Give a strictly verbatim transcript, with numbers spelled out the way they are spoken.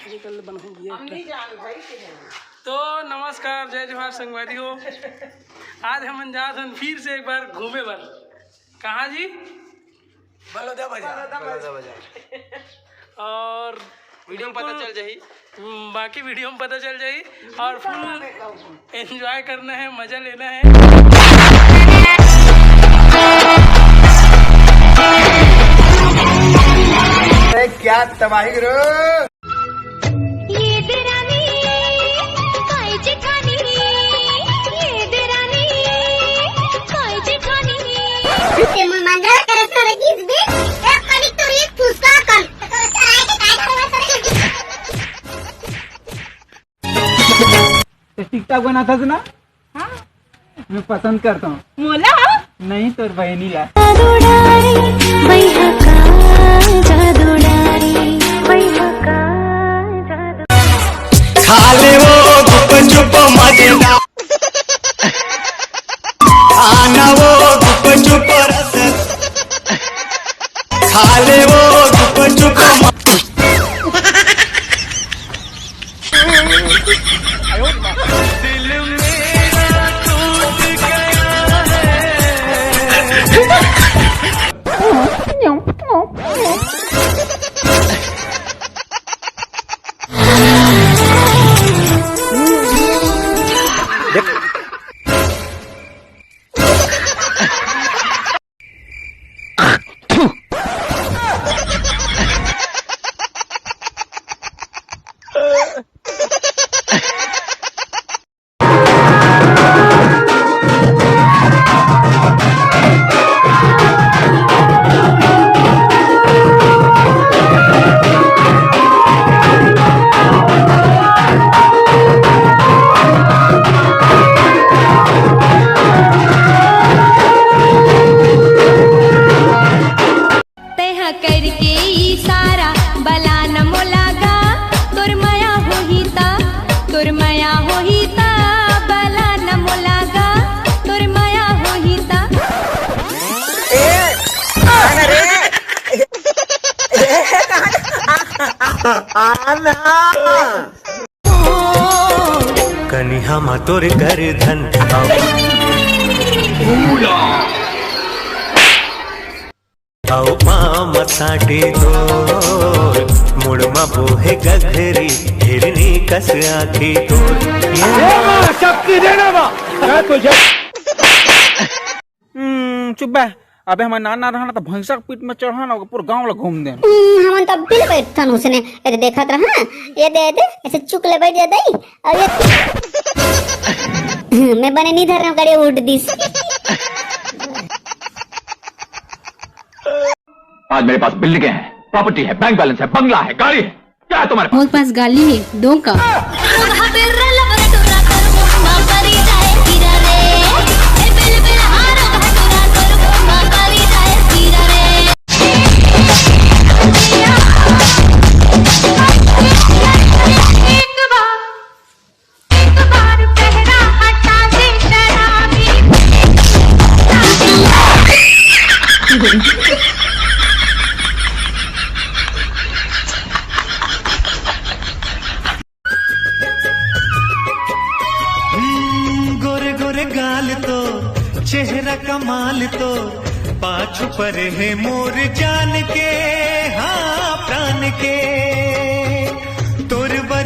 तो नमस्कार, जय जोहार संगवारी हो। आज हमन जात हन फिर से एक बार घूमे बर। कहाँ जी? बलौदा बाजार। बलौदा बाजार। और वीडियो में पता बिल्कुल चल जाही। हम्म, बाकी वीडियो में पता चल जाही। और फुल एंजॉय करना है, मजा लेना है। अरे क्या तबाही गुरु। ये देरानी, काय जेठानी, ये देरानी, काय जेठानी। ते मुंह मांजरा करे सर किस भी, एक कनिक तो एक फुसका कर। तो टिकटॉक बनाथस ना? हाँ। मैं पसंद करता हूँ। मोला? नहीं, तोर बहनी ला। जादू डारी, बैहा का जादू डारी, बैहा का जादू। खा ले वो गुपचुप मजेदार, खाना वो गुपचुप रस, खा ले वो गुपचुप म- तैहा करके इशारा, बला न मोला गा, तोर मया होही ता, तोर मया होही ता, बला न मोला गा, तोर मया होही ता। ए, आना रे। ए, आना। कनिहा म तोर करधन। अउ पाँव म साटे तोर, मुड़ म बोहे गघरी, हिरनी कस आँखी तोर। ये ए माँ, शक्ति देना बा। मैं तुझे हम्म, चुप बे। अबे हमर नान नान रहना त भैंसा के पीठ में चढ़ा ना, पूरा गांव ला घूम देन। हम्म, हमन त बिल बैठन उसने। ए दे देखत रहा, ये दे, ये दे, ऐसे चुक ले बैठ जाता ही। और ये मैं बने नहीं धर रहा हूँ, गाड़ी उठ दिस। आज मेरे पास बिल्डिंगें हैं, प्रॉपर्टी है, बैंक बैलेंस है, बंगला है, गाड़ी है, क्या है तुम्हारे पास? मोर पास गाली है, दो का। हम्म, गोरे गोरे गाल तो, चेहरा कमाल तो, पाछू परे हे मोर जान के, हाँ, प्राण के।